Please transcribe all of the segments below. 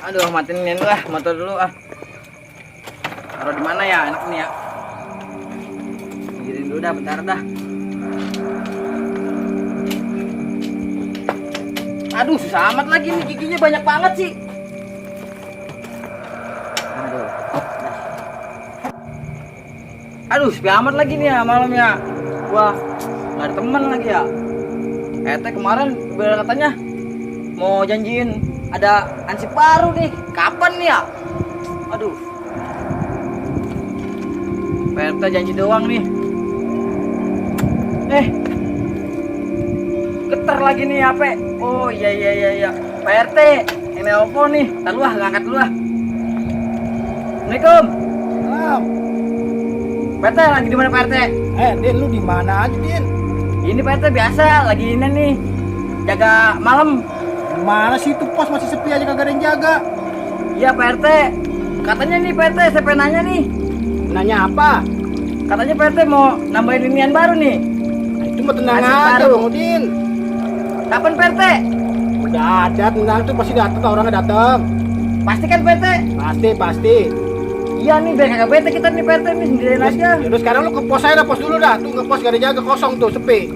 Aduh, matiin dulu ah, motor dulu ah. Taruh di mana ya enak nih ya? Pikirin dulu dah, bentar dah. Aduh, susah amat lagi nih, giginya banyak banget sih. Aduh, sepi amat lagi nih ya malam ya. Wah, nggak ada teman lagi ya. Teh kemarin katanya mau janjiin ada ansip baru nih. Kapan nih ya? Aduh. PRT janji doang nih. Getar lagi nih HP. Oh iya. PRT, yang nelpon nih. Ntar lu ah, ngangkat dulu ah. Assalamualaikum. Salam. PRT lagi di mana PRT? Din, lu di mana aja, Din? Ini PRT biasa lagi ini nih. Jaga malam. Mana sih itu pos masih sepi aja kagak ada yang jaga. Iya PRT. Katanya nih PRT, saya pengen nanya nih. Nanya apa? Katanya PRT mau nambahin inian baru nih. Nah, itu mah tenang Asik aja, baru. Bang Udin. Kapan PRT? Udah ada, tenang tuh pasti datang, orangnya datang. Pasti kan PRT? Pasti. Iya nih, biar kagak bete kita nih PRT nih sendirian aja. Yaudah sekarang lu ke pos aja dah, pos dulu dah. Tuh ke pos gak ada jaga, kosong tuh, sepi.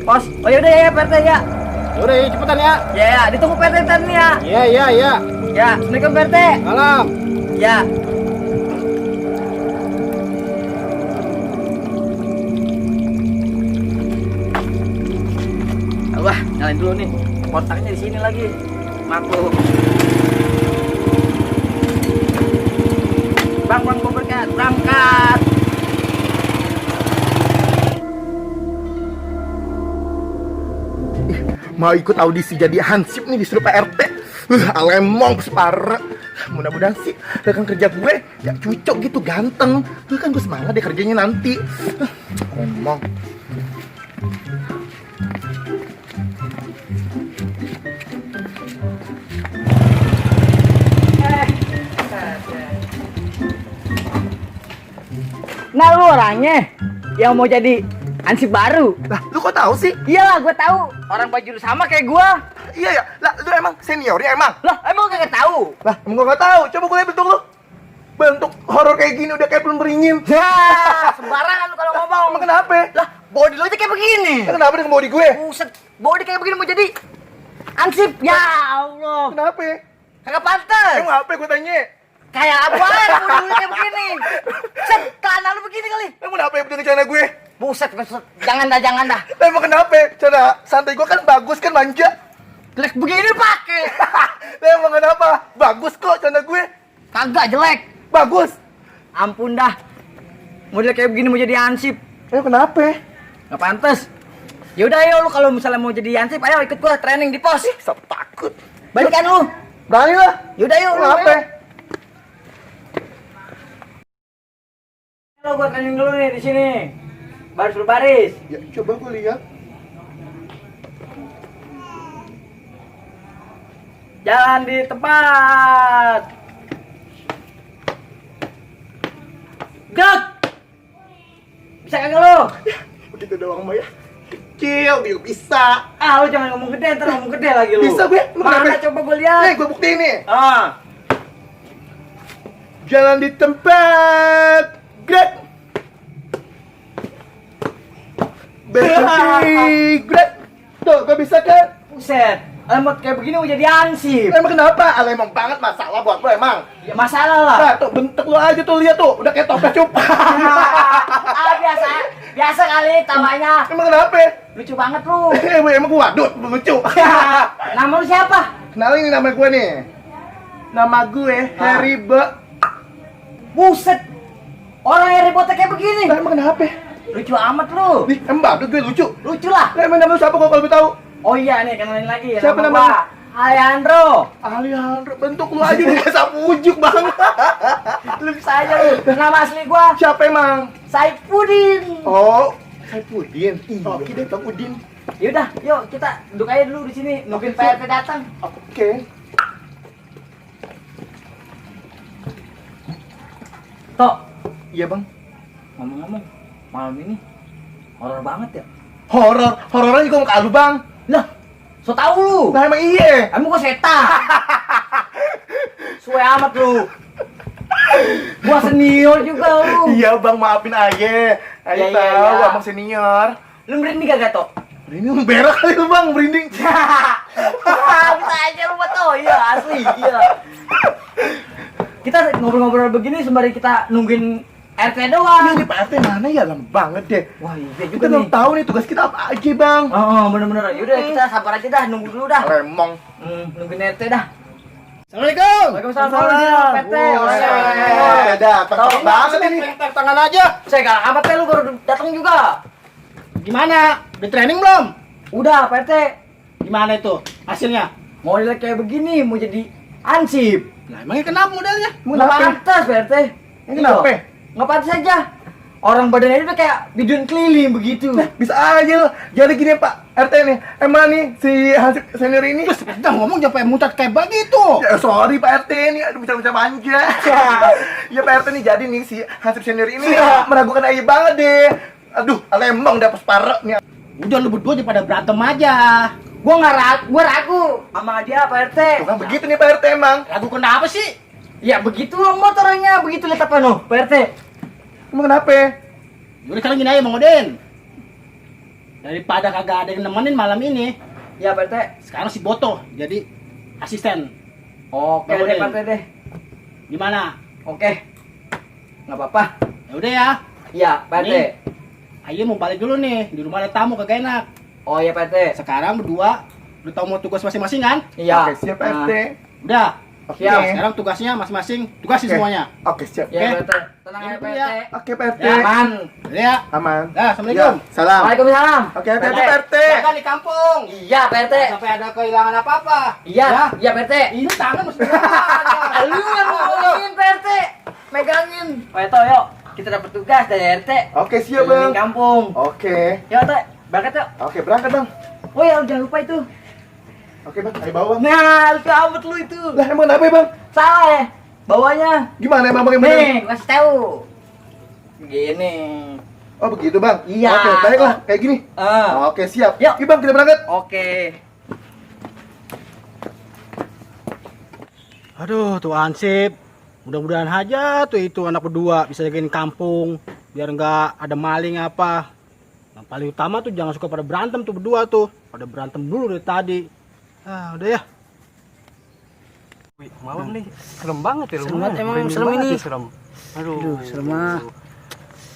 Pos. Oh yaudah ya PRT ya. Yaudah, cepetan ya. Ya, ditunggu PRT ntar nih ya. Iya. Ya, Assalamualaikum PRT. Salam. Ya. Wah, nyalain dulu nih. Kontaknya di sini lagi. Maklum. Bang, gue berangkat. Mau ikut audisi jadi hansip nih disuruh PRT. Alemong separah. Mudah-mudahan sih rekan kerja gue ya cocok gitu, ganteng. Kan gue semangat deh kerjanya nanti. Alemong. Nah, lu orangnya yang mau jadi ansip baru. Lah, lu kok tahu sih? Iyalah, gue tahu. Orang baju lu sama kayak gue. Iya ya. Lah, lu emang seniornya emang? Lah, emang kagak tahu? Lah, emang gue gak tahu. Coba gue lihat bentuk lu. Bentuk horor kayak gini udah kayak belum beringin. Ya, sembarangan lu kalau ngomong. Emang kenapa? Lah, body lu aja kayak begini. Kenapa dengan body gue? Buset, body kayak begini mau jadi ansip. Ya Allah. Kenapa? Kagak pantas. Emang apa gue tanya? Kayak apa body lu kayak begini? Set, celana lu begini kali. Emang kenapa dengan celana gue? Buset. Jangan dah. Emang kenapa? Celana santai gue kan bagus kan, manja. Jelek begini pakai. Emang kenapa? Bagus kok celana gue. Kagak jelek. Bagus. Ampun dah. Model kayak begini mau jadi ansip. Emang kenapa? Nggak pantas. Yaudah ayo lu kalau misalnya mau jadi ansip, ayo ikut gua training di pos. Sok takut. Balikan lu. Berani lah. Yaudah yuk. Kenapa? Lo gua training dulu nih di sini. Baris berbaris. Ya coba gue lihat. Jalan di tempat. Gerak. Bisa kagak lo? Begitu doang mah ya. Kecil, dia bisa. Ah, lu jangan ngomong gede, ntar ngomong gede lagi lu. Bisa gue. Lu Mana kenapa? coba gua lihat. Nih, gue buktiin nih. Ah. Jalan di tempat. Gerak. Berhenti. Gerak. Tuh, gue bisa kan? Buset. Lemot kayak begini mau jadi ansip. Emang kenapa? Emang banget masalah buat lo emang. Ya masalah lah. Nah, tuh bentuk lo aja tuh, lihat tuh, udah kayak topeng cup. Biasa kali tawanya. Emang kenapa? Lucu banget lu. Emang gue wadut, lucu. Nama lu siapa? Kenalin nih nama gue nih. Nama gue Harry Bo. Buset. Orang yang ributnya kayak begini. Nah, emang kenapa? Lucu amat lu. Nih, emang badut gue lucu. Lucu lah. Nah, emang nama lu siapa kok kalau gue tahu? Oh iya nih, kenalin lagi. Siapa Nama namanya? gua Alejandro. Alejandro, bentuk lu aja udah kayak sapu ujuk banget. Lu bisa aja lu. Nama asli gua Siapa emang? Saipudin. Oh, Saipudin. Oke deh, Bang Udin. Yaudah, yuk kita duduk aja dulu di sini. Nungguin PRT datang. Oke. Tok, Iya, Bang. ngomong-ngomong, malam ini horor banget ya. Hororan juga mau kalu, Bang. Lah, so tau lu. Nah, emang iya. Emang gua setan. Suwe amat lu. Gua senior juga lu. Iya bang, maafin aja. Ayo Iya, iya, tahu iya. abang senior. Lu merinding gak Tok? Merinding berak kali lu bang, merinding. Bisa aja lu Mat. Oh iya asli, iya. Kita ngobrol-ngobrol begini sembari kita nungguin RT doang. Ini Pak RT mana ya, lama banget deh. Wah iya Kita juga belum nih. tahu nih tugas kita apa aja bang. Oh bener-bener. Yaudah kita sabar aja dah, nunggu dulu dah. Lemong. Nungguin RT dah. Assalamualaikum. Waalaikumsalam. PT. Dah, Tahu banget ini. Tepuk tangan aja. Saya galak amat lu baru datang juga. Gimana? Udah training belum? Udah PT. Gimana itu hasilnya? Modelnya kayak begini mau jadi ansip. Nah, emangnya kenapa modelnya? Nggak pantas PT. Kenapa? Nggak pantas aja. Orang badannya itu udah kayak bidun keliling begitu. Bisa aja loh. Jadi gini Pak RT nih, emang nih si Hansip senior ini. Udah ngomong jangan pakai mutat kayak begitu. Ya sorry Pak RT nih, aduh bisa manja. Ya Pak RT nih, jadi nih si Hansip senior ini meragukan aja banget deh. Aduh, lemong dapet parek nih. Udah lu berdua aja pada berantem aja. Gua ragu sama dia Pak RT. Tuh kan begitu nih Pak RT emang. Ragu kenapa sih? Ya begitu loh motornya, begitu lihat apa noh Pak RT. Emang kenapa? Udah kalian gini aja Bang Odin. Daripada kagak ada yang nemenin malam ini, Ya Pak RT. sekarang si Boto jadi asisten. Oke Bang deh Udin. Pak RT deh. Gimana? Oke. Nggak apa-apa. Ya udah ya. Iya Pak RT. Nih. Ayo mau balik dulu nih, di rumah ada tamu kagak enak. Oh iya Pak RT. Sekarang berdua udah tahu mau tugas masing-masing kan? Iya. Oke, siap Pak RT. Udah. Oke. Siap. Sekarang tugasnya masing-masing, tugasin Oke. semuanya. Oke, siap. Ya Oke. Pak RT. Tenang Ini aja dulu Pak ya. RT. Oke Pak RT. Ya, aman. Udah ya. Aman. Dah, assalamualaikum. Ya, salam. Waalaikumsalam. Oke, hati-hati Eh, Pak RT. jaga di kampung. Iya Pak RT. Jangan sampai ada kehilangan apa-apa. Iya. Ya. Iya Pak RT. Ini tangan mesti Lu yang ngomongin Pak RT. Megangin. Oh itu yuk. Kita dapat tugas dari RT. Oke, siap Keliling Bang. kampung. Oke. Yuk Teh. Berangkat yuk. Oke, berangkat Bang. Oh ya jangan lupa itu. Oke Bang, ayo bawa Bang. Nah, lu amat lu itu. Lah emang kenapa ya Bang? Salah ya. Bawanya. Gimana emang Bang? Nih, gua kasih tahu. Gini. Oh begitu Bang? Iya. Oke, baiklah, kayak gini. Ah. Oke, siap. Yuk. Yuk Bang, kita berangkat. Oke. Aduh, tuh Ansip. Mudah-mudahan aja tuh itu anak berdua bisa jagain kampung biar nggak ada maling apa. Yang paling utama tuh jangan suka pada berantem tuh berdua tuh. Pada berantem dulu dari tadi. Ah, udah ya. Malam nih serem banget ya Serem rumahnya. banget, emang Merinding serem banget ini. ya, serem. Aduh, serem ah.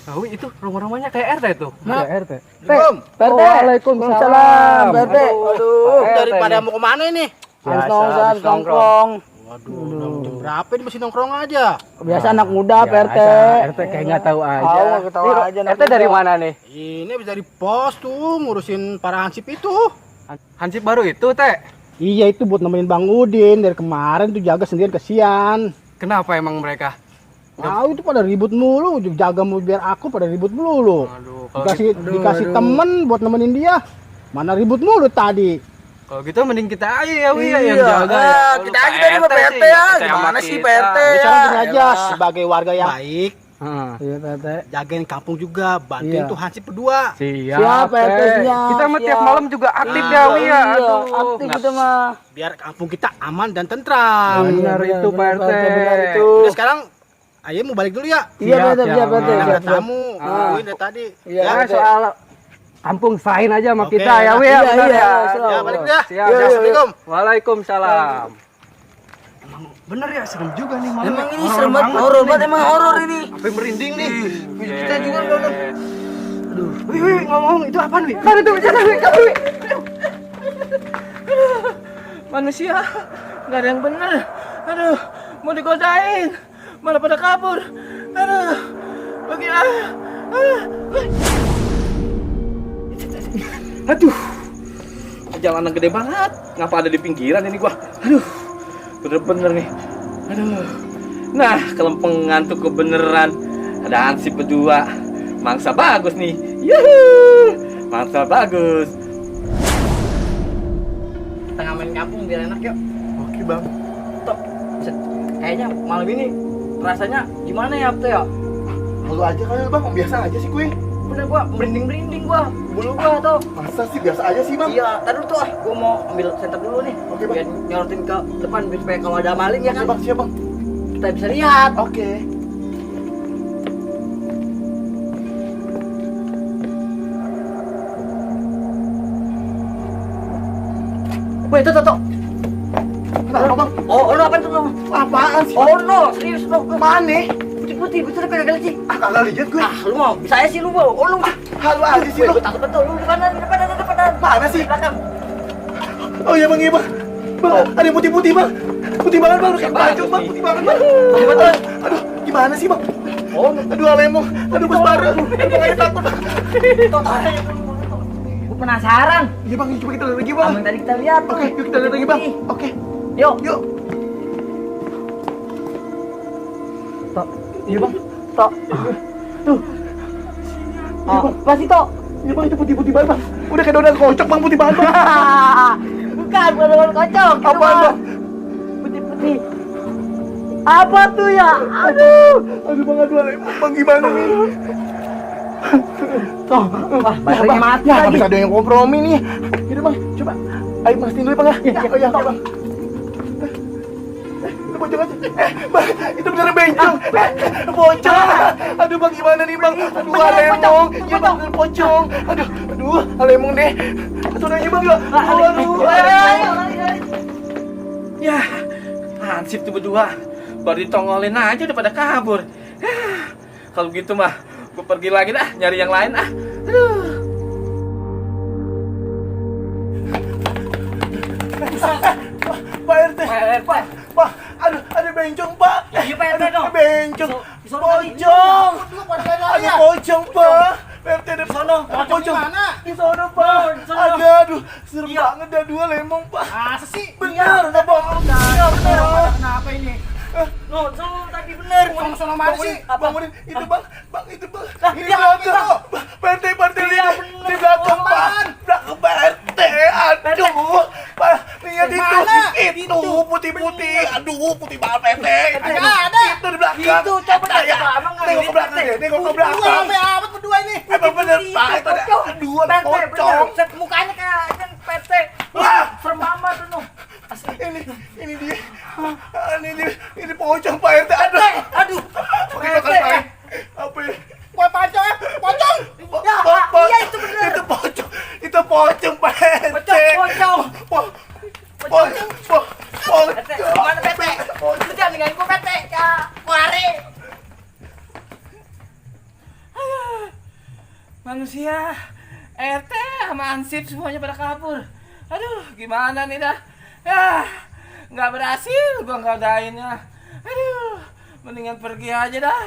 Nah, Wi, itu rumah-rumahnya kayak RT tuh. Nah. Kayak RT. Bang, Waalaikumsalam. Pak RT. aduh, Pak RT daripada nih. mau kemana ini? Biasa, habis nongkrong. Waduh, udah jam berapa ini masih nongkrong aja? Biasa anak muda Pak RT. RT kayak nggak tahu aja. Tahu, nggak tahu Nih, aja, anak RT dari muda. mana nih? Ini habis dari pos tuh ngurusin para hansip itu. Hansip baru itu, Teh. Iya itu buat nemenin Bang Udin dari kemarin tuh jaga sendirian kesian. Kenapa emang mereka? Tahu itu pada ribut mulu, jaga mau biar aku pada ribut mulu. Aduh, Dikasih temen buat nemenin dia. Mana ribut mulu tadi. kalau gitu mending kita aja ya, Wi, yang jaga ya. Kita aja dari Pak RT ya. Gimana sih Pak RT Jadi ya? sekarang gini aja sebagai warga yang baik, Iya Pak RT. jagain kampung juga, bantuin Iya. tuh hansip berdua. Siap, Pak RT, siap, Kita mah tiap siap. malam juga aktif Nah, ya, Wi ya. Aduh, aktif nggak kita mah. Biar kampung kita aman dan tentram. Benar itu, Pak RT. benar itu. Udah sekarang ayo mau balik dulu ya. Iya Pak RT, Siap, siap Pak RT. siap. Ada siap, siap. tamu, Ah. nungguin dari tadi. Iya, Ya, Nah, soal kampung serahin aja sama Oke, kita ya, Wi ya. iya, Benar iya, ya. selalu. ya balik dah. Siap, Iya, iya, Assalamualaikum. Waalaikumsalam. Bener ya, serem juga nih malam. Emang ini serem banget, horor banget emang horor ini. Sampai merinding nih. Kita juga nonton. Wih, ngomong itu apaan, Wi? Mana tuh? Jangan, Wi. Kabur, Wi. Manusia nggak ada yang bener. Aduh, mau digodain, malah pada kabur. Aduh, bagaimana? Aduh. Jalanan gede banget. Ngapa ada di pinggiran ini gua? Aduh. Bener-bener nih. Aduh. Nah, kelempeng ngantuk kebeneran. Ada hansip berdua. Mangsa bagus nih. Yuhu. Mangsa bagus. Kita ngamen kampung biar enak yuk. Oke Bang. Top. Kayaknya malam ini rasanya gimana ya Abte ya? Lalu aja kali Bang, biasa aja sih gue. bener gua merinding gua. Bulu gua tuh. Masa sih, biasa aja sih, Bang. Iya, tadi tuh gua mau ambil senter dulu nih. Oke, Bang. Biar nyorotin ke depan supaya kalau ada maling ya Oke, kan Bang, siap, Bang. kita bisa lihat. Oke. Wih, tuh. Kenapa, Bang? Oh, no, apa tuh? No? Apaan sih? Oh, no, serius no. Mana? Putih, betul kayak gak sih? Ah, kagak lihat gue. Ah, lu mau? Bisa aja sih lu mau. Oh, lu. Halo aja sih lo. Gue takut betul lu di depan. Mana sih? Di belakang. Oh iya, Bang, iya, Bang. Bang, ada yang putih-putih, Bang. Putih banget, Bang. Kayak baju, Bang. Putih banget, Bang. Putih betul. Aduh, gimana sih, Bang? Oh, Aduh, Alemong. Aduh, Bos Baru. Aduh, Bang, aja takut. gue penasaran. Iya, Bang, coba kita lihat lagi, Bang. Apa yang tadi kita lihat? Oke, yuk kita lihat lagi, Bang. Oke. Yuk. Yuk. Tok. Iya, Bang. Tok. Tuh. Iya, Bang. Apa sih, Tok? Iya, Bang, itu putih-putih banget, Bang. Udah kayak donat kocok, Bang, putih banget, Bang. Bukan daun kocok. Itu Apaan, mah Bang? putih-putih. Apa tuh ya? Aduh. Aduh, Bang, aduh, Alemong. Bang, gimana nih? Tuh. Wah, baterainya mati Ya, lagi. habis ada yang kompromi nih. Yaudah, Bang, coba. Ayo mastiin dulu, Bang, ya. Oh iya, oke, Bang. Itu bocor aja. Bang, itu beneran bencong. Bocor. Aduh, Bang, gimana nih, Bang? Aduh, Alemong. Iya, Bang, bener pocong. Aduh, Alemong deh. Saudaranya, Bang, ya. Aduh. Ya, hansip tuh berdua. Baru ditongolin aja udah pada kabur. Kalau gitu mah, gue pergi lagi dah, nyari yang lain ah. Aduh. Pak RT. Pak, aduh, ada bencong, Pak. Iya, Pak RT, Aduh, dong. bencong. Sono Pocong. Ada pocong, Pak. Pak RT ada Sono. pocong. Mana? Di sono, Pak. Sono. Aduh, serem Iya. banget dah dua lemong, Pak. Masa sih? Bener, nggak bohong. Iya, bener. Kenapa ini? No, tadi bener. Sono mana Bangunin, sih? Apa? bangunin. Itu, Bang, itu, Bang. Lah, Ini iya, belakang. iya. Pak RT, Pak RT, Iya, lihat. bener. Di belakang, Pak. Apaan? Belakang Pak RT. Aduh, Pak, lihat Di itu. mana? Itu putih-putih. Aduh, putih banget, Pak RT. Kagak ada. Itu di belakang. Itu, coba Nah, ya. coba, abang nggak Tengok ke lihat, belakang Pak. deh, tengok ke belakang. amat berdua ini. Emang bener, Pak. Itu ada. Aduh, ada pocong. Mukanya kayak PT. Wah. Serem amat tuh. Asli. Ini dia. Ini pocong, Pak RT. Aduh. Pakai makan Pak. Apa ya? Pocong. Ya, iya itu bener. Itu pocong. Itu pocong, Pak RT. Pocong. Pocong. PT, gimana PT? Lu jangan ninggalin gua PT, Kak. Kuari. Manusia, RT sama Ansip semuanya pada kabur. Aduh, gimana nih dah? Ya, nggak berhasil gua ngadainnya. Aduh, mendingan pergi aja dah.